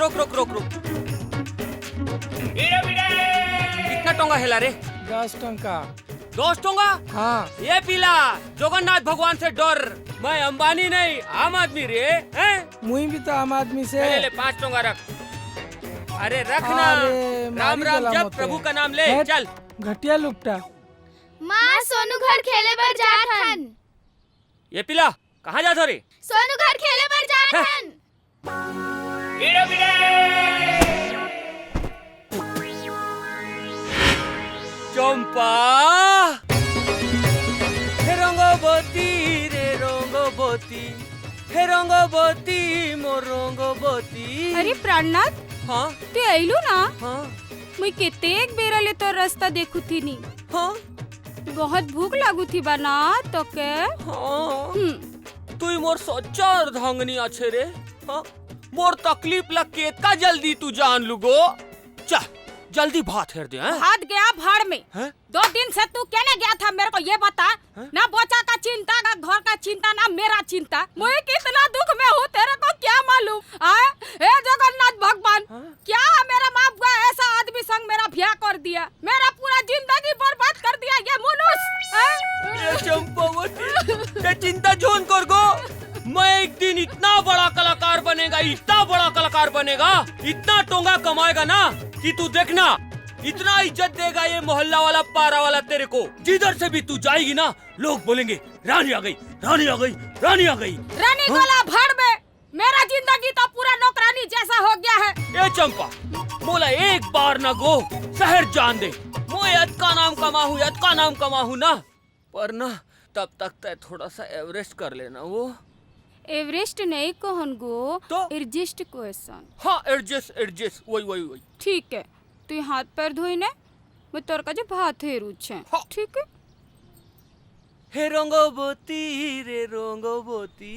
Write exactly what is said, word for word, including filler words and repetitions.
रुक रुक रुक रुक। कितना टोंगा हेला रे? दस टंका। दस टोंगा? हाँ। ये पीला, जगन्नाथ भगवान से डर। मैं अंबानी नहीं, आम आदमी रे, हैं? मुई भी तो आम आदमी से। ले, ले, पाँच टोंगा रख। अरे रख ना। अरे, राम मारी राम गला जप, मोते। प्रभु का नाम ले, हट, चल। घटिया लुकटा। माँ, सोनू घर खेले बर जात हन। ये पीला, कहाँ जात हो रे? सोनू घर खेले बर जात हन। चंपा, हे रंगवती रे रंगवती, हे रंगवती मोर रंगवती। अरे प्राणनाथ, हाँ? ते अइलू ना? हाँ। मुई केतेक बेरा ले तोर रस्ता देखुथी नी। हाँ? बहुत भूख लागुथी बा ना तोके? हाँ। हम्म। तुई मोर सच्चा अर्धांगिनी आछे रे। हाँ? मोर तकलीफ ला केतका जल्दी तू जान लुगो। चल, जल्दी भात हेर दे, हैं? भात गया भाड़ में। हैं? दो दिन से तू कहने गया था मेरे को ये बता, हैं? ना बच्चा का चिंता, ना घर का चिंता, ना मेरा चिंता। मैं कितना दुख में हूँ, तेरे को क्या मालूम? आए, हे जगन्नाथ भगवान, हाँ? क्या मेरा माँ बाप का ऐसा आदमी संग मेरा ब्याह कर दिया? मेरा पूरा जिंदगी बर्बाद कर दिया ये मनुष्य, हैं? ए चंपावती, ते चिंता झोन कर गो। मैं एक दिन इतना बड़ा कलाकार बनेगा, इतना बड़ा कलाकार बनेगा, इतना टोंगा कमाएगा ना कि तू देखना, इतना इज्जत देगा ये मोहल्ला वाला, पारा वाला तेरे को। जिधर से भी तू जाएगी ना, लोग बोलेंगे, "रानी आ गई, रानी आ गई, रानी आ गई।" रानी हाँ? गोला भर में मेरा जिंदगी तो पूरा नौकरानी जैसा हो गया है। ए चंपा, मोला एक बार ना गो शहर जान दे। मोए अतका नाम कमाहू, अतका नाम कमाहू ना, पर ना, तब तक तय थोड़ा सा एवरेस्ट कर लेना वो। एवरेस्ट नहीं कहन गो, तो? Adjust question. हाँ, एडजस्ट, एडजस्ट, वही, वही, वही। ठीक है, तू हाथ पैर धोई ने, मैं तोर का जो भात हेरू छे। हाँ। ठीक है? हे रंगवती रे रंगवती,